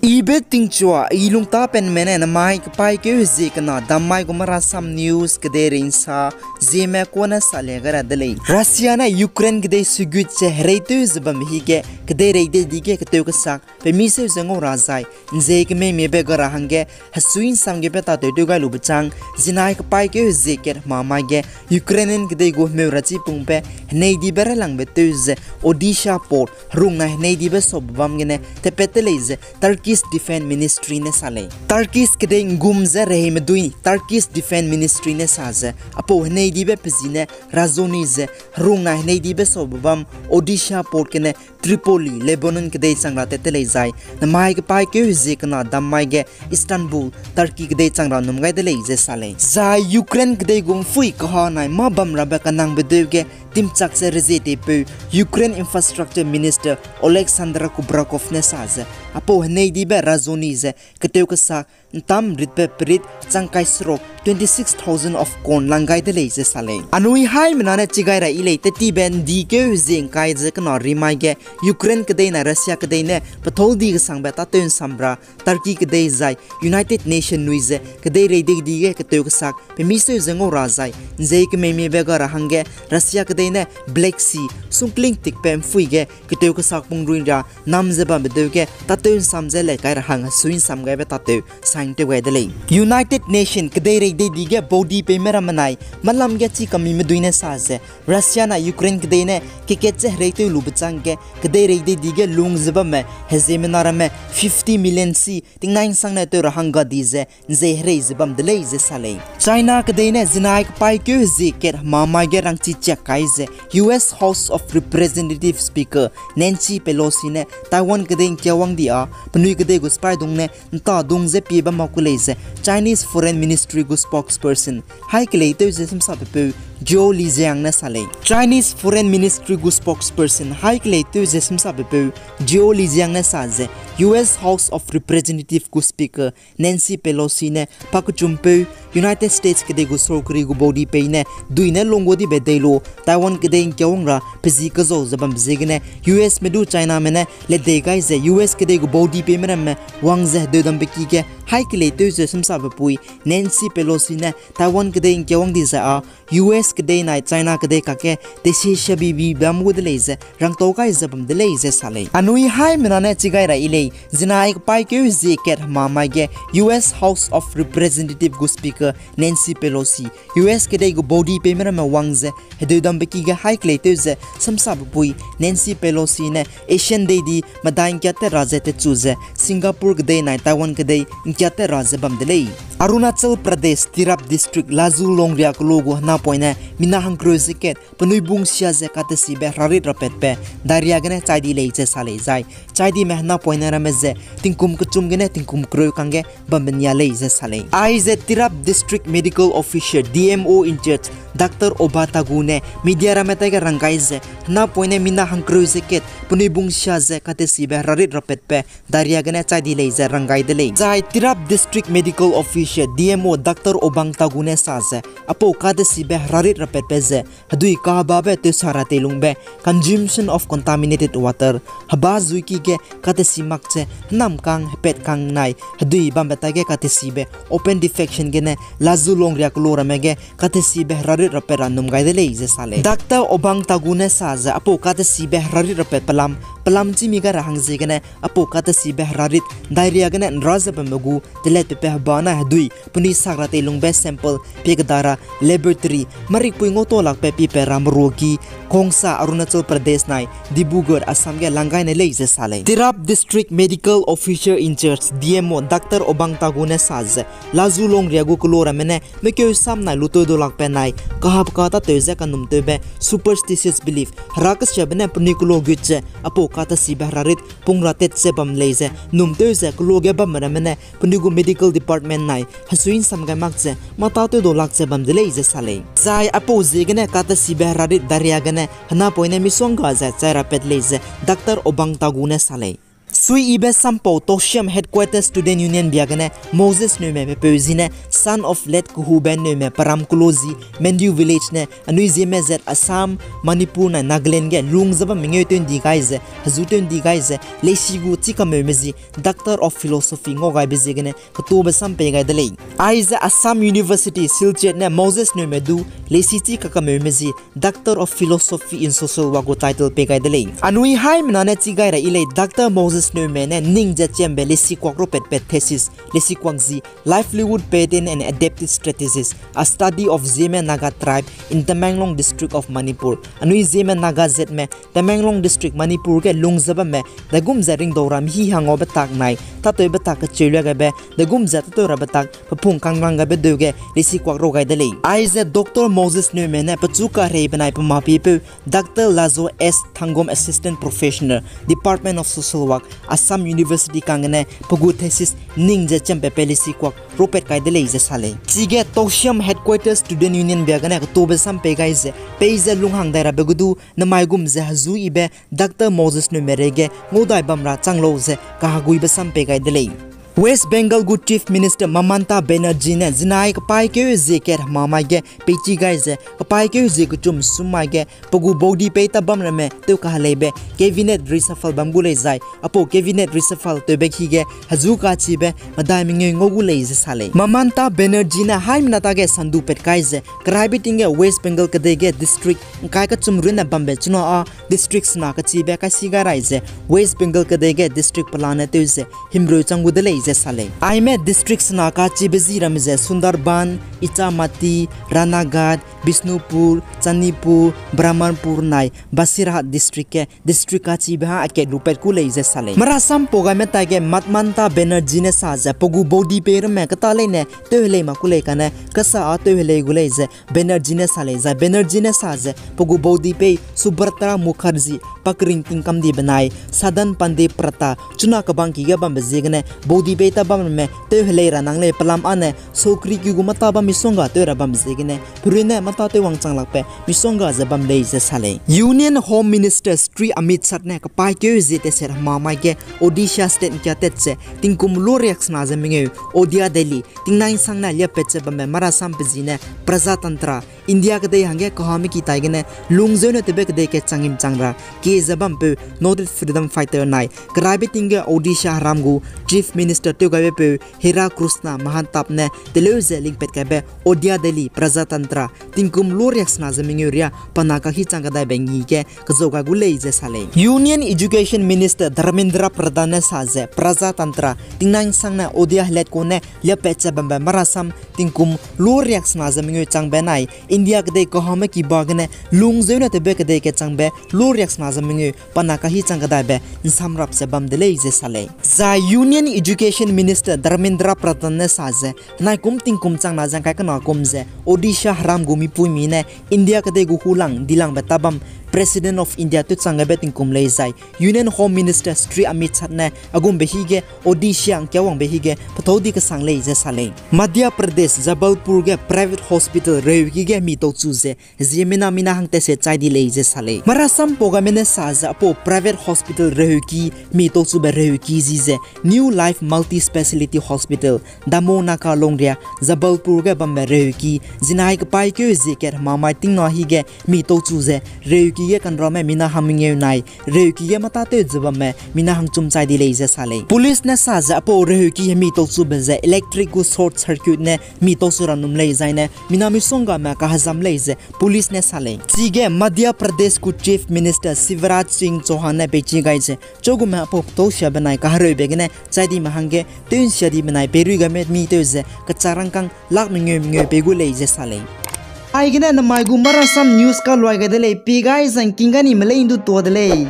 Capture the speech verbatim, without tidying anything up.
Ibe tingchua, i lungtapenme ne namai kepaîkeu hezie kena dammai gu Marasam News kedeirei nsa, zieme kuâ ne salia gai ra de lei. Russia ne Ukraine kedei sugut ze hereitew ze bambe hige, kedeirei dei dige ketew kesak pemi seu ze ngau ra zai, nzei kemeimiebe ga ra hangge, hesui nsam gebe tatew tew gai lube chang, zinai kepaîkeu hezie kat hemamai ge, Ukrainian kedei gu hemeu rachi pungbe, heneidibe railangbe tew ze, Odisha port, herung nai heneidibe saube bam gene, tepat te lei ze, Turkish Defense Ministry ne sa lei. Turkish kedei nggum ze reheime dui, Turkish Defense Ministry ne sa ze, apau heneidibe pezi ne, razoni ze, herung nai heneidibe saube bam, Odisha port gene, Tripoli, Lebanon kedei chang ra tat te lei zai, namai kepaîkeu hezie kena dammai ge, Istanbul, Turkey kedei chang ra num gai de lei ze sa lei. Zai Ukraine kedei gu mphui kaha nai mâ bam rabe kanangbe deu ge, timchak ze rezie teipeu, Ukraine Infrastructure Minister Oleksandr Kubrakov ne sa ze, apau heneidibe razoni ze, ketew kesak, ntam ritbe perit, changkai seruk, twenty six thousand of corn lang gai de lei ze sa lei. Anui haimena ne chi gai ra i lei, tetibe ndikeu hezie ngkai ze kena rimai ge, Ukraine kedei nai Russia kedei ne, pethâu di kesangbe tatew nsam ra, Turkey kedei zai, United Nation nui ze, kedeirei dei dige ketew kesak, pemi seu ze ngau ra zai, nzei kemeimiebe ga ra hangge, Russia kedei ne, Black Sea, sungkling tikbe mphui ge, ketew kesak pung rui ra, nam ze bambe deu ge, tatew nsam ze le kai ra hang hesui nsam gaibe tatew, sign tew gai de lei. United Nation kedeirei dei dige baudi peime ramme nai, malam ge chi kamime dui ne sa ze, Russia nai Ukraine kedei ne, kekat ze hereitew lube chang ge, kedeirei dei dige lung ze bamme, heziemena ramme, fifty million si, tingnai nsang ne tew ra hangga di ze, nzei herei ze bam de lei ze sa lei. China kedei ne zinai kepaîkeu hezie kat hemamai ge rangchi chiak kai ze, U S House of Representative Speaker Nancy Pelosi ne Taiwan kedei ngkiawang di â, penui kedei gu sipaidung ne ntadung ze pie bam mak ku lei ze, Chinese Foreign Ministry gu spokesperson, haikeleitew ze semsapepeu, Zhao Lijian ne sa lei. Chinese Foreign Ministry gu spokesperson, haikeleitew ze semsapepeu, Zhao Lijian ne sa ze, U S House of Representative gu Speaker, Nancy Pelosi ne pakechumpeu United States kedei gu sorkari gu baudi pei ne dui ne lunggu dibe dei lu Taiwan kedei ngkiawang ra pezi kezau ze bambe ziegene U S me du Chiname ne ledei gai ze U S kedei gu baudi peime ramme wang ze hedeudambe ki ge haikeleitew ze semsapepui Nancy Pelosi ne Taiwan kedei ngkiawang di zai â U S kedei nai China kedei kakge desie shabibi bam gu de lei ze rangtau gai ze bam de lei ze sa lei. Anui haimena ne chi gai ra i lei, zinai kepaîkeu hezie kat hemamai ge U S House of Representative gu Speaker Nancy Pelosi, U S kedei gu baudi peime ramme wang ze hedeudambe ki ge haikeleitew ze semsapepui Nancy Pelosi ne Asian dei di medai ngkiatat ra ze techu ze Singapore kedei nai Taiwan kedei ngkiatat ra ze bam de lei. Arunachal Pradesh, Tirap District, Lazu Longria kelo gu henapoine mina hangkereu ze kat penui bung sia ze katesibe herarit rapatbe diarrhea gene chai di lei ze sa lei zai. Chaidime henapoine ramme ze tingkum kechum gene tingkum kereu kangge bambe nia lei ze sa lei. Aize Tirap District Medical Officer, D M O in charge, Doctor Oba Tagu ne media ramme taige rang gai ze henapoine mina hangkereu ze kat penui bung sia ze katesibe herarit rapatbe diarrhea gene chai di lei ze rang gai de lei. Zai Tirap District Medical Officer, D M O, Doctor Obang Tagu ne sa ze, apau katesibe herarit rapatbe ze hedui kahebabe tewsa ra teilungbe, consumption of contaminated water, heba zuiki ge katesi mak ze henamkang hepatkang nai hedui bambe taige katesibe open defecation gene Lazu Longria kelo ramme ge katesibe herarit rapat ra num gai de lei ze sa lei. Doctor Obang Tagu ne sa ze apau katesibe herarit rapatbe lam, pelam chimi gai ra hang ziegene apau katesibe herarit diarrhea gene nra ze bambe gu teletpatbe heba nai hedui penui sak ra teilungbe sample pie keda ra laboratory marikpui ngau tau lakbe pipat ra meruaki Khongsa, Arunachal Pradesh nai Dibrugarh, Assam ge lang gai ne lei ze sa lei. Tirap District Medical Officer in charge, D M O, Doctor Obang Tagu ne sa ze Lazu Longria gu kelo ramme ne mekeu sam nai luteu du lakbe nai kahapka tatew ze kanumtewbe superstitious belief, hera kesiabe ne penui kelo gut ze apau katesibe herarit pung ra tat ze bam lei ze num tew ze kelo ge bamme ramme ne penui gu medical department nai hesui nsam gai mak ze mâ tâtew du lak ze bam de lei ze sa lei. Zai apau ziegene katesibe herarit diarrhea gene henapoine misongga ze chai rapat lei ze Doctor Obang Tagu ne sa lei. Suiyibe sampau Tousem Headquarters Student Union bia gene Moses Neume pepeu zi ne son of late Kuhuben Neume Param Kulozi Mendiu Village ne anui Zeme zat Assam, Manipur nai Nagaland ge lung ze bam mengeu tew ndi gai ze, hezu tew ndi gai ze, leisi gu chi kameume zi Doctor of Philosophy ngau gaibe ziegene ketube sam pei gai de lei. Aize Assam University Silchet ne Moses Neume du leisi chi kakameume zi Doctor of Philosophy in Social Work gu title pei gai de lei. Anui haimena ne chi gai ra yi lei Doctor Moses Neume ne ning ze chiambe leisi kuak ropatpat thesis, leisi kuak zi Livelihood Pattern and Adaptive Strategies, A Study of Zeme Naga Tribe in Tamenglong District of Manipur. Anui Zeme Naga zatme Tamenglong District Manipur ge lung ze bamme, degum ze ringdau ra mhi hangaube tak nai, tatewbe tak kecheu le gaibe, degum ze tateu rabe tak, pepung kangrang gaibe deu ge leisi kuak ro gai de lei. Aize Doctor Moses Neume ne pechu kahereibe nai pemapipeu, Doctor Lazo S Thangom Assistant Professional, Department of Social Work, Assam University kang gene pe gu thesis ning ze chiambe pe leisi kuak ropat kai de lei ze sa lei. Chige Tousem Headquarters Student Union bia gene ketube sam pei gai ze, peize lunghang dai rabe gu du, nemai gum ze hezu yibe Doctor Moses Neume reige ngaudai bam ra chang lau ze kaheguibe sam pei gai de lei. West Bengal gu Chief Minister Mamata Banerjee ne zinai kepaîkeu zie kat hema mai ge peichi gai ze, kepaîkeu zie kechum sum mai ge pe gu baudi pei ta bam ramme tew kaheleibe Cabinet reshuffle bam gu lei zai, apau Cabinet reshuffle tewbe ki ge hezu kachibe medai mengeu ngau gu lei ze sa lei. Mamata Banerjee ne haimena ta ge sandu pat kai ze, keraibe ting ge West Bengal kedei ge district ngkai kechum runne bambe chuna â district sena kachibe kaisi gai rai ze, West Bengal kedei ge district pelane tew ze himreu chang gu de lei ze sa lei. Aime district sena kachibe zi ramme ze Sundarban, Ichamati, Ranaghat, Bishnupur, Chanipur, Bramanpur nai Basirhat district ge district kachibe ha akat lupat ku lei ze sa lei. Marasam pau gaime taige Mamata Banerjee ne sa ze pe gu baudi pei ramme keta leine tewhelei mak ku lei kane kasa â tewhelei gu lei ze Banerjee ne sa lei zai Banerjee ne sa ze pe gu baudi pei Subhadra Mukherjee pakering tingkam dibe nai Sadhan Pande Prata chuna kebangki ge bambe ziegene baudi pei ta bam ramme tewhelei ra nang lei pelam âne sokri ki gu mata bam misongga tew ra bam ziegene perune mata tew wangchang lakbe misongga ze bam lei ze sa lei. Union Home Minister Shri Amit Shah ne kepaîkeu zie teset hema mai ge Odisha state ngkia tat ze tingkum lu riaksena ze mengeu Odia Daily tingnai nsang ne liapat ze bambe marasam pe zi ne Prajatantra, India kedei hangge kahame ki tai gene lungzeu ne tewbe kedei kechangim chang ra kie ze bampeu noted freedom fighter nai keraibe ting ge Odisha heram gu Chief Minister tewgaibepeu Hira Krishna Mahatab ne teleu ze lingpat kaibe Odia Daily Prajatantra tingkum lu riaksena ze mengeu ria pana kahi chang kadaibe ngi ge kezau gai gu lei ze sa lei. Union Education Minister Dharmendra Pradhan ne sa ze Prajatantra tingnai nsang ne Odia helat ku ne liapat ze bambe marasam tingkum lu riaksena ze mengeu changbe nai India kedei kahame ki ba gene lungzeu ne tewbe kedei kechangbe lu riaksena ze mengeu pana kahi chang kadaibe nsamrap ze bam de lei ze sa lei. Zai Union Education Minister Dharmendra Pradhan ne sa ze naikum tingkum changna ze ngkai kena kum ze Odisha heram gu mipuimi ne India kedei gu hulang dilangbe tabam President of India tewchang gaibe tingkum lei zai Union Home Minister Shri Amit Shah ne agumbe hige Odisha ngkiawangbe hige pethâu di kesang lei ze sa lei. Madhya Pradesh Jabalpur ge private hospital reuki ge mi tauchu ze ziemmena mina hang tese chai di lei ze sa lei. Marasam pau gaime ne sa ze apau private hospital reuki mi tauchube reuki zi ze New Life Multi Speciality Hospital, Damoh Naka Longria, Jabalpur ge bambe reuki zinai kepaîkeu zie kat hema mai tingna hige mi tauchu ze reuki ge kanrame mina hang mengeu nai reuki ge mata tew ze bamme mina hangchum chai di lei ze sa lei. Police ne sa ze apau reuki hemi tauchube ze electric gu short circuit ne mi tauchu ra num lei zaine mina misonggame kahezam lei ze police ne sa lei. Chige Madhya Pradesh gu Chief Minister Shivraj Singh Chouhan ne peichi gai ze chaugume apau petâu sia benai kahereube gene chai dime hangge tew nsia di benai peirui game mi tew ze kechak rangkâng lak mengeu mengeu pei gu lei ze sa lei. Aigene nemai gu Marasam News kaluai gai de lei, pi gai zangking ga ni melei ndu tua de lei.